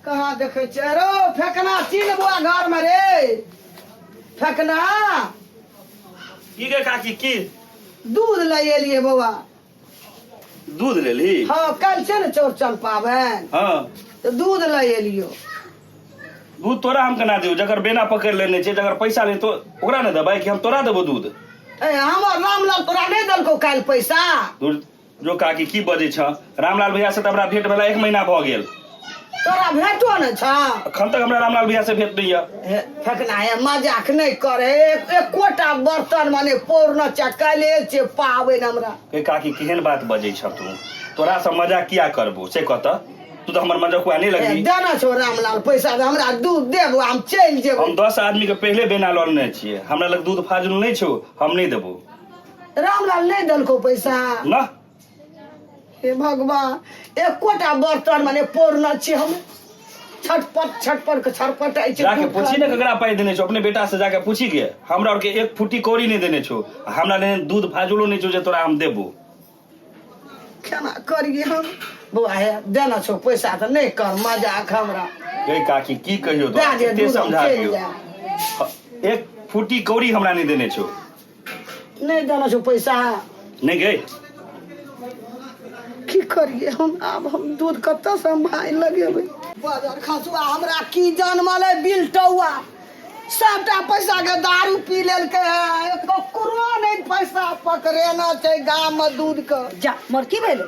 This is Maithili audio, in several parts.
कहाँ देखै छियै रौ फेकना छी ने बौआ घरमे रे फेकना। की गे काकी की? दूध लए एलियै बौआ। दूध लेली? हँ, काल्हि छै ने चौरचन पाबनि। हँ। तऽ दूध लए एलियो। दूध तोरा हम केना देबौ? जकर बेना पकड़ि लेने छै, जकर पैसा ले तो ओकरा ने देबै कि हम तोरा देबौ दूध? ए, हमर रामलाल तोरा नहि देलकौ काल्हि पैसा? दूध जो काकी की बजै छ? रामलाल भैया से तऽ हमरा भेंट भेला 1 महीना भऽ गेल। तोरा भेटो नहि छ? अखन तक हमरा रामलाल भैया से भेंट नहि यऽ। हे फेकना, हे मजाक नहि करे, एकोटा बर्तन माने पौरना छै, काल्हि छै पाबनि हमरा। ए काकी केहन बात बजै छ तू? तोरा से मजाक किया करबो से कह तऽ? तू तऽ हमर मजकुआ नहि लगबी। देना छौ रामलाल पैसा तऽ हमरा दूध देबो, हम चलि जेबो। हम 10 आदमी के पहिले बेना लऽ लेने छियै, हमरा लग दूध फाजुल नहि छौ, हम नहि देबो। रामलाल नहि देलकौ पैसा? ना। हे भगवान, एकोटा बर्तन माने पौरना छी हम, छटपट छटपट के छटपट छै। जाके पूछी ने ककरा पाइ देने छौ, अपने बेटा से जाके पूछी के। हमरा और के 1 फुटी कौड़ी नहि देने छौ, आ हमरा लेने दूध फाजुलो नहि छौ जे तोरा हम देबो। केना करिए हम बौआ? हे देना छौ पैसा तऽ नहि कर मजाक हमरा। गे काकी की कहियौ तोरा, दए दे कते दूध, हम समझा चलि दियौ। जायब। 1 फुटी कौड़ी हमरा नहि देने छौ। नहि देना छौ पैसा? नहि गे। की करिए हम आब? हम दूध कतऽसँ हम भाय लगेबै? बाजार खसुआ हमरा की जनमलै बिलटौआ, सबटा पैसा के दारू पी लेलकै है, ककरो नहि पैसा पकड़ेना छै गाम में दूध के। जा मोर की भेलै?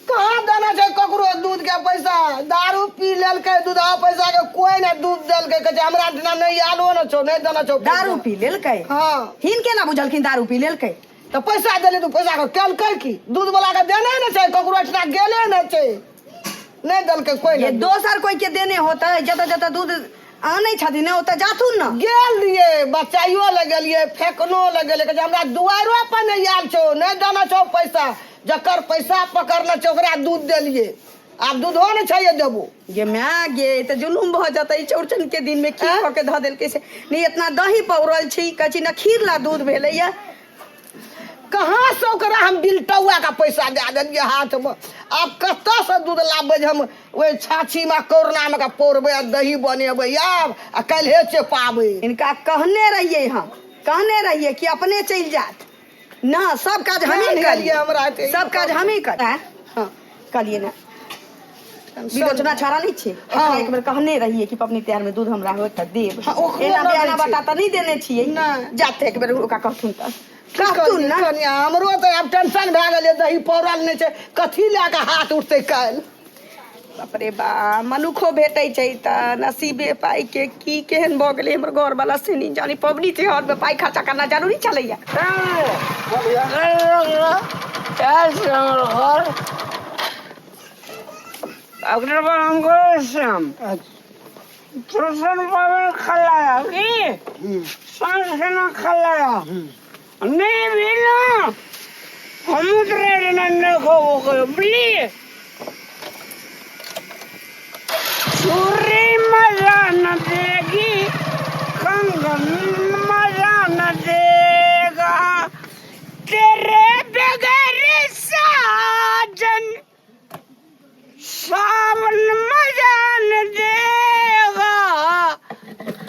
कहाँ देना छै ककरो दूध के पैसा? दारू पी लेलकै दूध पैसा के, कोई नहि दूध देलकै। कहै छै हमरा दिना नहि आलो ने छौ, नहि देना छौ। दारू पी लेलकै? हँ। हिन केना बुझलखिन दारू पी लेलकै? तऽ पैसा देली तऽ पैसा के केलकै की? दूध वाला के देने ने छै, ककरो एहिठिना गेले नहि छै, नहि देलकै कोई। ये नहि दोसर कोई के देने होतै, जतऽ जतऽ दूध आनै छथिन ने ओतऽ जाथुन ने। गेल रहियै, बचाइयो लए गेलियै, फेकनो लए गेलियै, कहै छै हमरा दुआरो पर नहि आयल छौ, नहि देने छौ पैसा। जकर पैसा पकड़ने छै ओकरा दूध देलियै, आब दूधो नहि छै देबो। गे माय गे, ई तऽ जुलुम भऽ जेतै। ई चौड़चन के दिन में की आँय? कऽ के धऽ देलकै से नहि। इतना दही पौरल छी, कहै छी ने खीर ला दूध भेलैया। कहाँ से ओकरा हम बिलटौआ के पैसा दए देलियै हाथ में? आब कतऽ से दूध लाबबै जे हम ओहि छाछी में कौरना में के पौरबै आ दही बनेबै आब आ काल्हे छै पाबै। हिनका कहने रहियै, हम कहने रहियै कि अपने चलि जायत ना, सब काज हमही केहन करियै गेलियै हमरा एते? सब काज हमही कर। हँ। कहलियै ने विलोचना छाड़ा नहि छै? हँ। ओकरा एक बेर कहने रहियै कि पबनी तिहार में दूध हमरा होत तऽ देब। हँ, ओकरो एना लगै बयाना छै। बता तऽ नहि देने छियै। नहि। जाते एक बेर ओकरा कहथुन तऽ की कहथुन करियै ने। कनिया, हमरो तऽ आब टेंशन भए गेलै, दही पौरल नहि छै, कथी लए कऽ हाथ उठतै काल्हि? बाप रे बा, मनुखो भेटै छै तऽ नसीबे पाइ के। की केहन भऽ गेलै हमर घरवाला से नहि जानी। पबनी तिहार में पाइ खर्चा करना जरूरी छलैया। अगले बार हमको श्याम चौरचन पावन खलाया की सांझ खाना खलाया नहीं भी ना हम उतरे ना खो बुझलिए। छुरी मजा न देगी, कंगन मजा न देगा, तेरे बगैर साजन सावन मजा न देगा।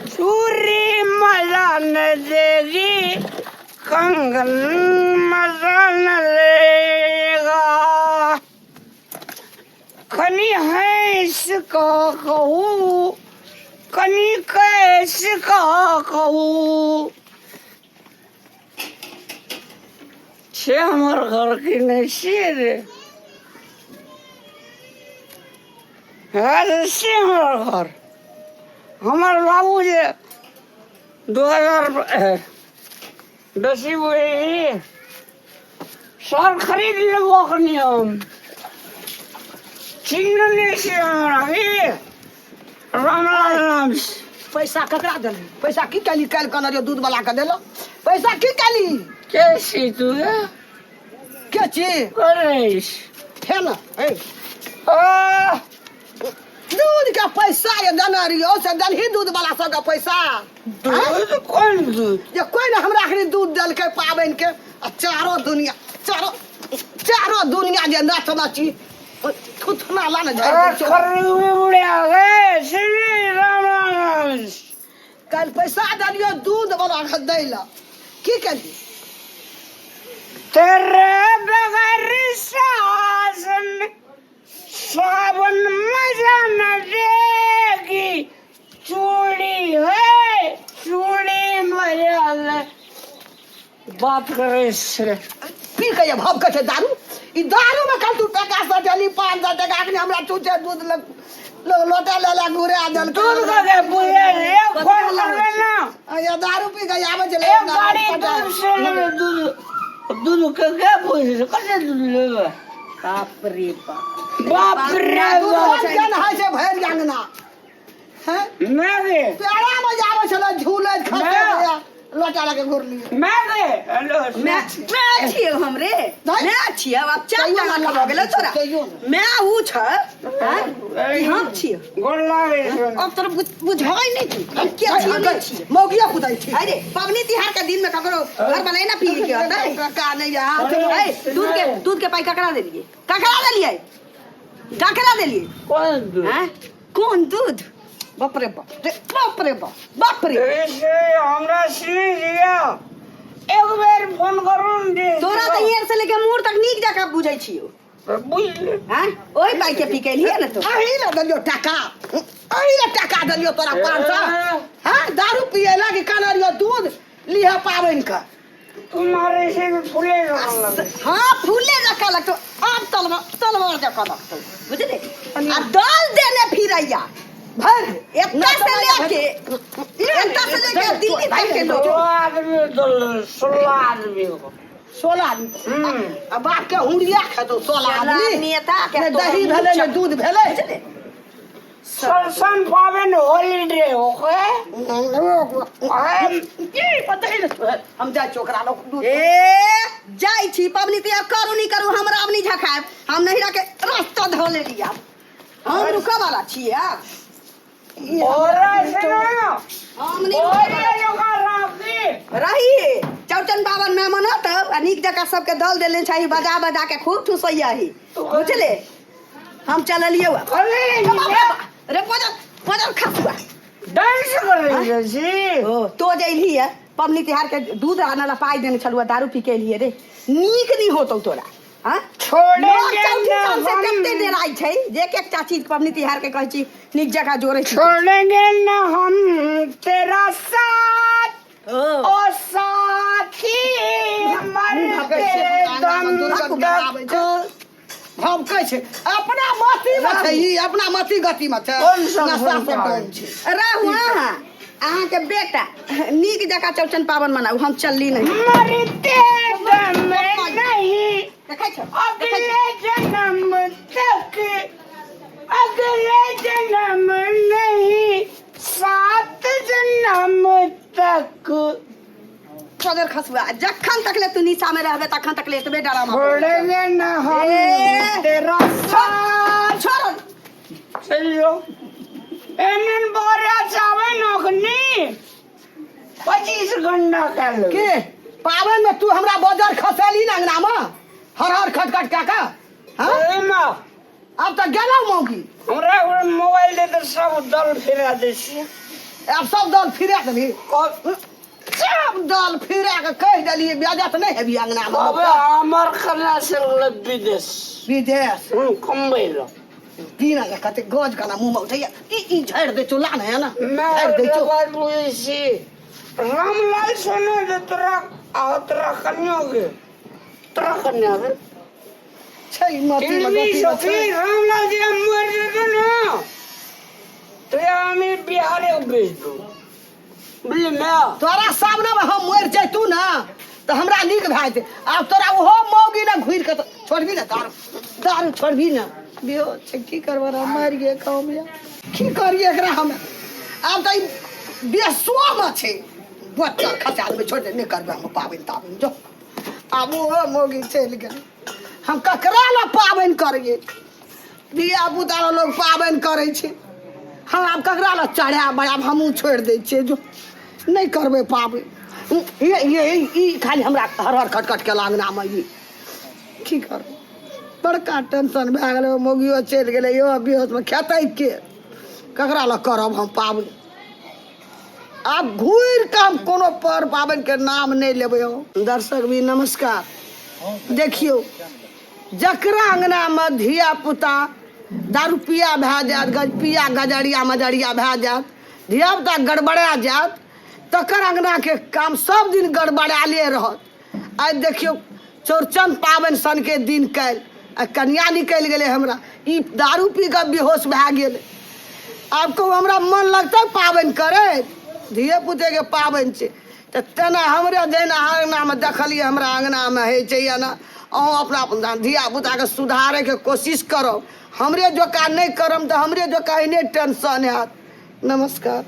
छुरी मजा न देगी, कंगन मजा न लेगा। कनी हँस कऽ कहू, कनी कैस कऽ कहू, से हमर घर की नहि छियै रे? हे से हमर घर, हमर बाबू जे 2000 बेसी बुझी सर खरीद लेबो अखनी। हम चिन्ह नहि छी हमरा की रामलाल नाम से। पैसा ककरा देली? पैसा की कैली? काल्हि कहने रहियो दूध वाला के देलो पैसा, की कैली? के छी तू गे? के छी? करे छी? हे ने ए आ दूध के पैसा ये देने रहियो से देलही दूध वाला सबके पैसा? दूध? कोन दूध? जे कोई ने हमरा अखनी दूध देलकै पाबनि के, आ चारो दुनिया चारो चारो दुनिया जे नच नची थुथना ला ने झाड़ि अरे दै छौ। खरी उड़े गए। काल्हि पैसा देलियो दूध वाला के दै लए की केलियै तेरे बगैर साजन सावन मजा न देगी चूड़ी है चूड़ी मजा न बात करे से पी के ये भाव के छै दारू ई दारू में कल तू टका सौ देली 500 टका अखनी हमरा चूचे दूध लग लोटा ले ला घुरा देल दूध का के पूरे एक फोन कर लेना ये दारू पी के आवे छै एक गाड़ी दूध से ले दूध दूध के के पूछे कते दूध लेबे बाप रे बाप बाप रे दूध बाप केन होइ छै भरि अंगना हैं मैं गे पेड़ा में जावे छलै झूले खसे मैं- गया लोटा लगे घुरलिए मैं गे हेलो मैं मैं छियै हम रे नहीं। मैं छियै आब चार कहियो टांगा ना भऽ गेलै तोरा कहियो ना। मैं ऊ छ हैं? कि हम छियै गोर लागे अब तोरा बुझाइ नहि छी हम के छियै नहि छियै मौगिया कुदाइ छी अरे पबनी तिहार के दिन में ककरो घर बनाए ना पी के होतै का नहीं हाथ ऐ दूध के पाई ककरा देलियै ककरा देलियै ककरा देलियै कौन दूध हैं कोन दूध बाप रे बाप रे बाप रे बाप बाप रे से हमरा सुनि लिया एक बेर फोन करू ने तोरा तऽ ईयर से लेके मुँह तक नीक जकाँ बुझै छियौ बुझ हैं ओहि पाई के पी के एलियै ने तू अही ला देलियो टाका अही ला टाका देलियो तोरा 500 हाँ दारू पिए ला कि काना लियो दूध लिह पाबनि के तुम्हारे से भी फूले लगे हाँ फूले जकाँ लगतौ आब तलवार तलवार जकाँ लगतौ बुझली आ दल देने फिरैया भर एतऽ से लेके एतऽ से लेके दिल्ली तक के लोग दो आदमी दल 16 आदमी को 16 आदमी आ बाप के हुंडिया खेतौ 16 आदमी आदमी एता के ने तोरा दही मुँह भेलै ने चक- दूध भेलै बुझली सरसन पावन हॉलीडे ओके पता ही नहीं हम जाइ छी ओकरा लग दूध ए जाइ छी पबनी तिहार करू नहीं करू हमरा आब नहीं झखायब हम नहीं रखे रास्ता धो ले लिया हम रुकऽ वाला छियै आब और सुनो हम नहीं और रुकऽ वाला। लोग राखी रही चौचन बावन में मनत आ नीक जकाँ सबके दल देले छै बजा बजा के खूब ठुसैया ही बुझले हम चललियै अरे रे बजल बजल खसुआ डांस कर रही छी ओ तो जे एलही है पबनी तिहार के दूध आनऽ ला पाइ देने छलुआ दारू पी के एलियै रे नीक नहीं होतौ तोरा हाँ छोड़ेंगे लोग चौथी ना साल से हम। कते डेराइ छै जे एक एकटा चीज पबनी तिहार के कहै छी नीक जकाँ जोड़ै छी छोड़ेंगे न हम तेरा साथ ओ ओ साथी मरते दम तक हम कहै छै अपना मती मे छै ई अपना मती गति मे छै कोन सब नशा हुनका? से डाउन छै रहू अहाँ अहाँके बेटा नीक जकाँ चौचन पाबनि मनाउ हम चलली नहि मरते दम नहीं देखै छौ देखै छौ? अगले जन्म तक अगले जन्म नहीं सात जन्म तक चदर खसुआ जखन तक ले तू नीचा में रहबे तखन तक ले एतबे डरामा छोड़ेंगे न हम ए! तेरा साथ छोड़ चलियो एनन बोरा चावे नौकनी 25 घंटा कर लो के पाबनि में तू हमरा बजर खसेली ना अंगना में हर हर खट खट काका हाँ एमा अब तऽ गेलौ मौगी हमरा ओकरा मोबाइल दे तऽ सब दल फिरा दै छियै आब सब दल फिरा देबही सब दल फिरा के कहि देलियै बेजत नहि हेबी अंगना मे अबे हमर कन्या से गेलै विदेश विदेश कमबै लए दिन के कते गज कना मुँह मे उठैया ई ई झाड़ि दै छौ ला ने ना मैं झाड़ि दै ओकरा छौ बात बुझै छी रामलाल सुनो जे तोरा आ तोरा कन्या के तोरा कन्या के छै मती मे फिल्मी गति मे सखी छै। रामलाल जी हम मर जेतो ना तो हमें बिहारे भेज दो बुझली मैं तोरा सामने में हम मरि जैतू ना तऽ हमरा नीक भए जेतै आब तोरा ओहो मौगी ने घुरि कऽ तऽ छोड़बी ने दारू दारू छोड़बी ने बिहो छै की करबै रे मरि गेल काम या की करियै एकरा हम आब तऽ ई बेसुआमे छै बच्चा खसा देबै छोड़ि दे नहि करबै हम पाबनि ताबनि जो आब ओहो मौगी चलि गेलै हम ककरा लए पाबनि करियै धिया पुता लोग पाबनि करै छै हम आब ककरा लए चढ़ायब बढ़ायब हमहूँ छोड़ि दै छियै जो नहि करबै पाबनि ये ये ई खाली हमरा हर हर खटखट केला अङ्गनामे ई की करबै बड़का टेंशन भए गेलै मौगियो चलि गेलै इहो बेहोशमे खेतै के ककरा लए करब हम पाबनि आब घुरि कऽ हम कोनो पर पाबनिके नाम नहि लेबै। हम दर्शक भी नमस्कार। देखियौ, जकरा अङ्गनामे धिया पुता दारू पिया भए जायत, गजपिया गजरिया मजरिया भए जायत, धिया पुता गड़बड़ा जायत, तकर अङ्गनाके काम सब दिन गड़बड़ाले रहत। आइ देखियौ, चौड़चन पाबनि सनके दिन काल्हि आ कनिया निकलि गेलै हमरा। ई दारू पी कऽ बेहोश भए गेलै। आब कहू, हमरा मन लगतै पाबनि करैत? धिये पुतेके पाबनि छै तऽ तेना हमरे जहिना अङ्गनामे देखलियै, हमरा अङ्गनामे होइ छै एना। अहूँ अपना अपना धिया पुताके सुधारैके कोशिश करब। हमरे जोका नहि करब तऽ हमरे जोका एहने टेंशन हैत। नमस्कार।